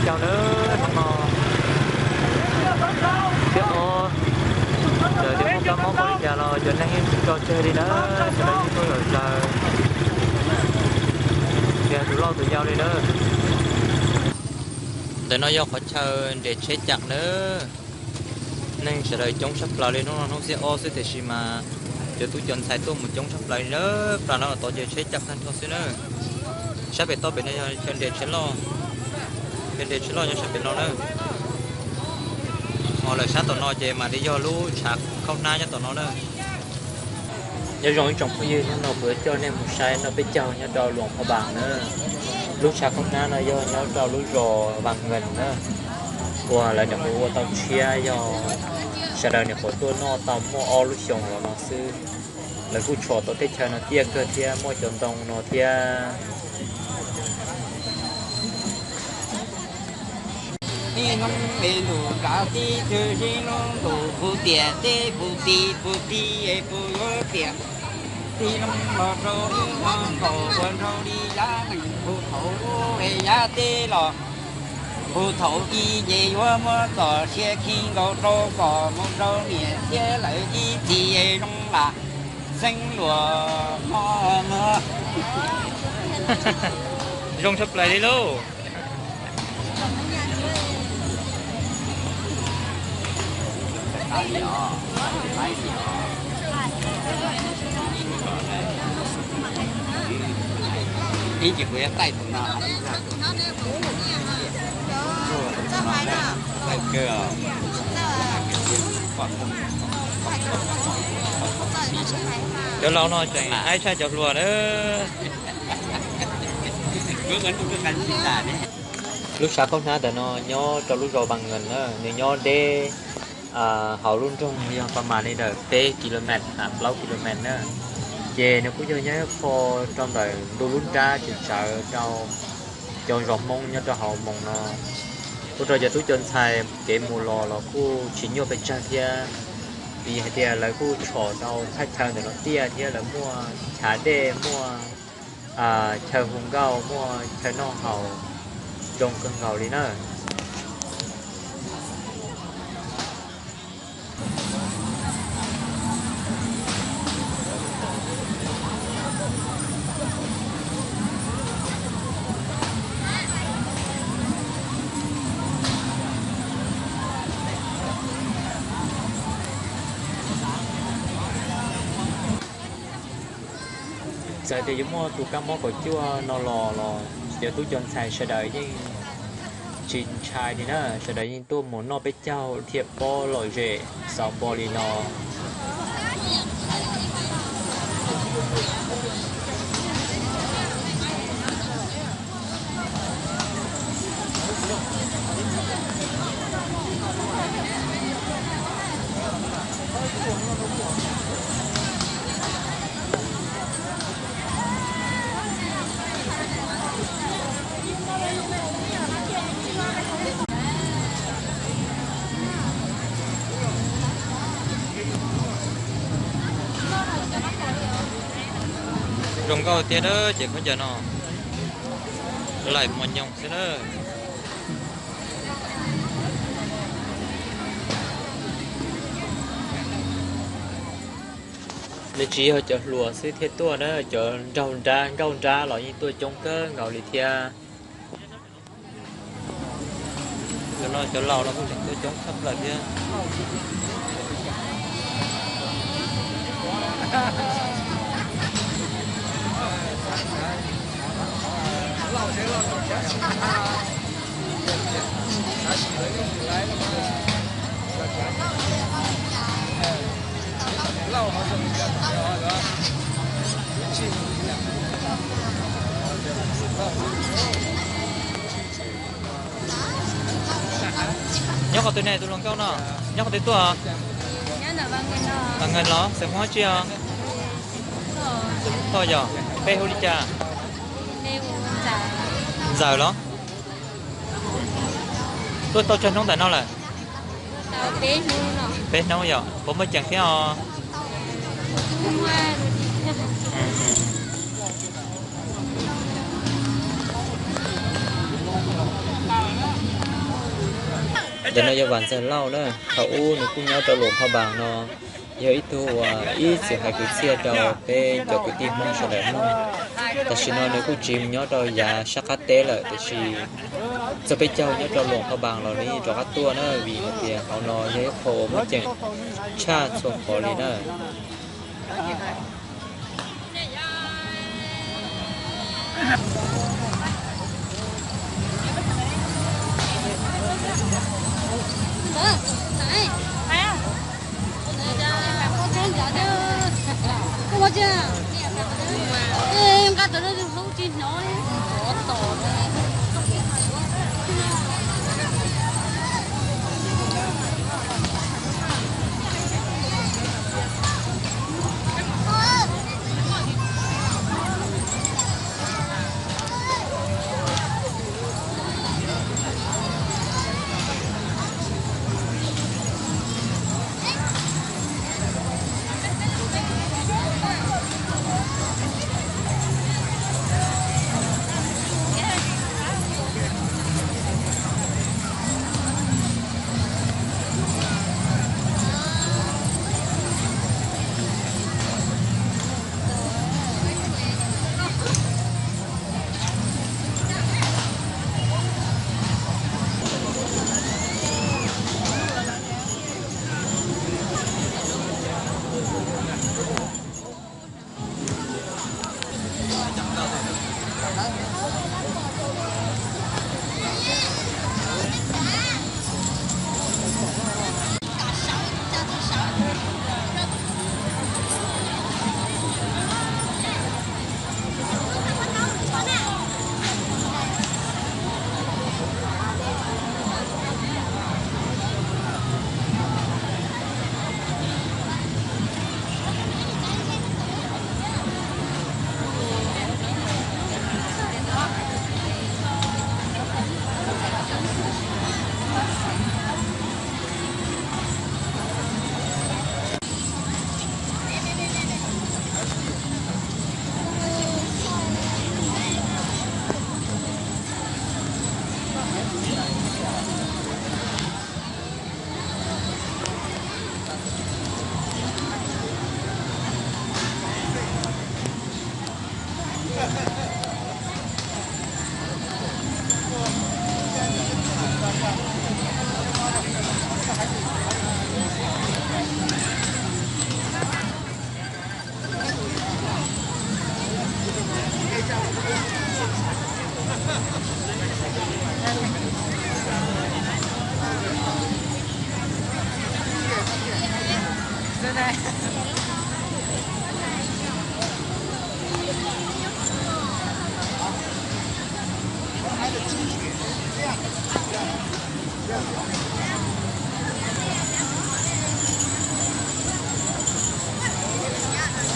caug nawb. Hnub no xiab ob, txawm tias muaj kab mob npaum li cas los cov neeg yeej tsis tso tseg li na, sawv daws yeej tuaj zom zaws, tsis hais tus loj tus yau li na. Ntawm no yog qhov chaw nres tsheb cam na. Neeg sawv daws coob tshaj plaws li, hnub no hnub xiab ob xwb tiam sis mas cov tub cov ntxhais tuaj mus coob tshaj plaws li na. Plas no los tod ces tsheb cam tag nrho xwb na. Sab pem toj pem no yog chaw nres tsheb loj, chaw nres tsheb loj nyob sab pem no na. Ho lawm sab tom no ces mam li yog lub tshav khaub hnab nyob tom no na. Nyob zoo ib tsoom phooj ywg, hnub no kuv yuav coj nej mus saib noj peb caug nyob rau Luas Phaj Npas na. Lub tshav khaub hnab no yog nyob rau lub zos Vas Nkees na, uas lawv nyuam qhuav ua tau tshiab, yog sawv daws nyuam qhuav tuaj noj tau muaj ob lub xyoos los no xwb. Lawv kuj tshom tau teb chaws no tiaj kawg thiab muaj cov ntoo no thiab. Ib hnub es ntuj kav tib twg sib hlub ntuj, puag tiam teb puag ti puag ti es puag yuav tiam, tib hnub los rau ib hnub nkaus ua nrau li yav neeg, puag thaum ub es yav teb los puag thaum i ces yuav muab txoj sia khi nkaus rau kom mus rau niam thiab lawv ib txhis es zoo lam xeeb luag mog. Zoo tshaj plaws li lauj. Ib ntsis kuv yuav taij tus no, taij kawg. Cov laus no tseem aib tshaj cov hluas na. Lub tshav khaub hnab ntawm no nyob rau lub zos Vas Nkees na, nws nyob deb hauv lub nroog yog pas mas li ntawm peb ki lo mev, plaub ki lo mev na. Ces nws kuj yog nyob qho rau ntawm ntu lub nrab tsis tsawv rau cov zos Hmoob nyob rau hauv moos no. Ua rau cov tub cov ntxhais kev mus los los kuj tsis nyuaj pes tsawg thiab, vim hais tias lawv kuj tshom tau thaj chaw ntawm no tiaj thiab lawv muaj chav dej, muaj chaw hu nkauj, muaj chaw noj haus zoo kawg nkaus li na. Txawm tias yuav muaj tus kab mob kaum cuaj no los los cov tub cov ntxhais sawv daws yeej tsis ntshai li na, sawv daws yeej tuaj mus noj peb caug thiab pob lom zem xaus npo li no. Zoo nkauj tiag na, ces khaub ncaws no laim mos nyoos xwb na. Nws tsis yog cov hluas xwb thiaj tuaj na, cov nraug nrab nkauj nrab los yeej tuaj coob kawg nkaus li thiab. Cov no cov laus no kuj tseem tuaj coob tshaj plaws thiab. Nyob qhov twg ne tus hluas nkauj no? Nyob qhov twg tuaj? Vas Nkees los xeem Hmoob dab tsi os? Thoj yog, peb hu li cas? Ntxawm los? Tuaj tau tsawg hnub ntawm no lawm? Peb hnub yog, puas muaj ceem thiab os? Ntawm no yog Vam Ntxawg Lauj na, thaum ub nws kuj nyob rau Luam Phaj Npas no, yog ib tug uas ib txwm hais kwv txhiaj rau peb cov kwv tij Hmoob sawv daws mloog. Tam sim no nws kuj tsis nyob rau yav sab qab teb lawm, tiam sis txog peb caug nyob rau Luam Phaj Npas los nws yeej rov qab tuaj na, vim hais tias hauv no yog ib qho uas muaj ceem tshaj txhua qhov li na.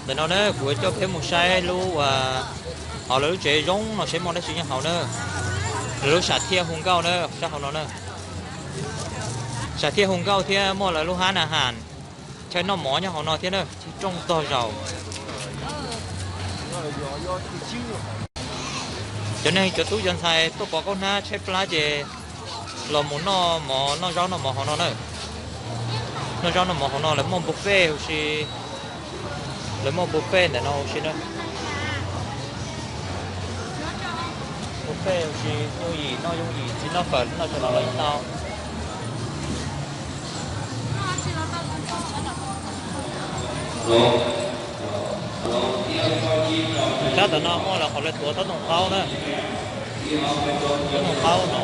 Ntawm no na kuv yuav coj peb mus saib lub, hauv lawv lub tsev zoo no seb muaj dab tsi nyob hauv na. Lawv lub sam thiaj hu nkauj na, sab hauv no na. Sam thiaj hu nkauj thiab muaj lawv lub hab na has, chaw noj mov nyob hauv no thiab na, rooj tog zaum. Cov neeg cov tub cov ntxhais tuaj pov qaub hnab tshaib plab ces los mus noj mov noj zaub noj mov hauv no na. Noj zaub noj mov hauv no lawv muaj buffet huv si, lawv muaj buffet ntawm no huv si na. Buffet huv si yooj yim noj yooj yim, tsis noj fawm noj cov no los yeej tau. Sab tom no muaj lawv qhov lawv tuav tau ntoo qaub na. Tau ntoo qaub no.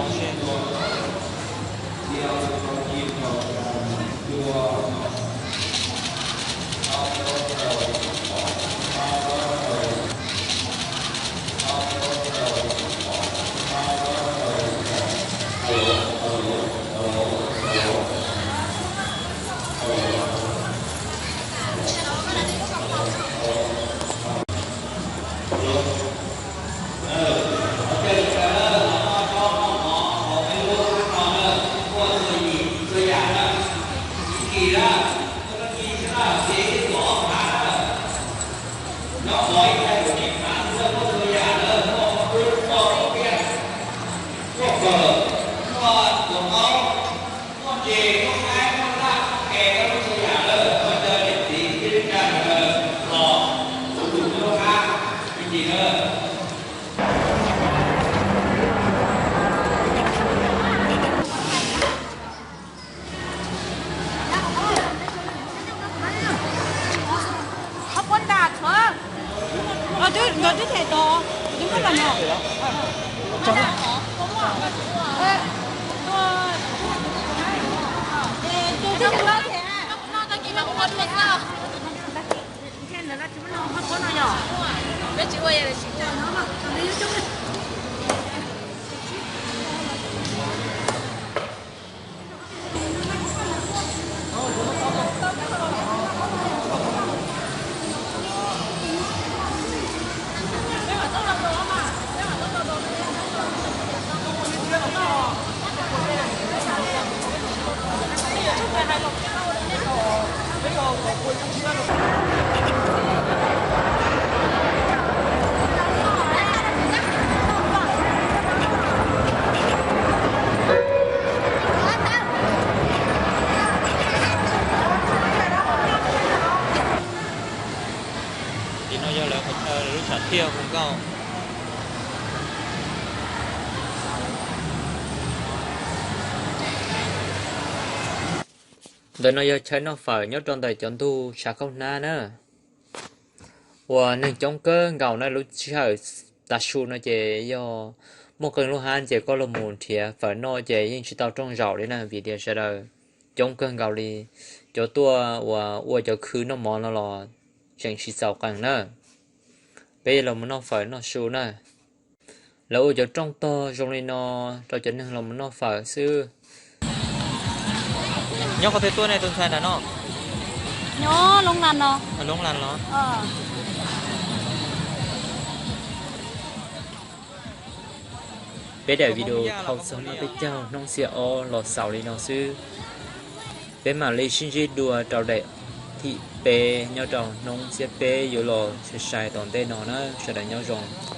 Tim no yog lawv lub tshav thiaj hu nkauj. Ntawm no yog chaw noj fawm nyob rau ntawm cov ntug tshav khaub hnab na. Uas neeg coob kawg nkaus na, lub sij hawm tav su no ces yog muaj qee lub hab ces koj los mus nrhiav fawm noj ces yeej tsis tau rooj zaum li na, vim tias sawv daws coob kawg nkaus li. Cov tuaj uas ua cov khw noj mov no los tseem tsis txaus qees na. Peb los mus noj fawm noj su na. Lawv ua cov rooj tog zoo li no rau cov neeg los mus noj fawm xwb. Nyob qhov twg tuaj nej tus ntxhais nram no? Nyob Loob Las no. Loob Las los. Peb daim video dhau txog no peb caug hnub xiab ob los xaus li no xwb. Peb mam li sib ntsib dua rau daim thib peb nyob rau hnub xiab peb yuav los sai sai tom ntej no na, sawv daws nyob zoo.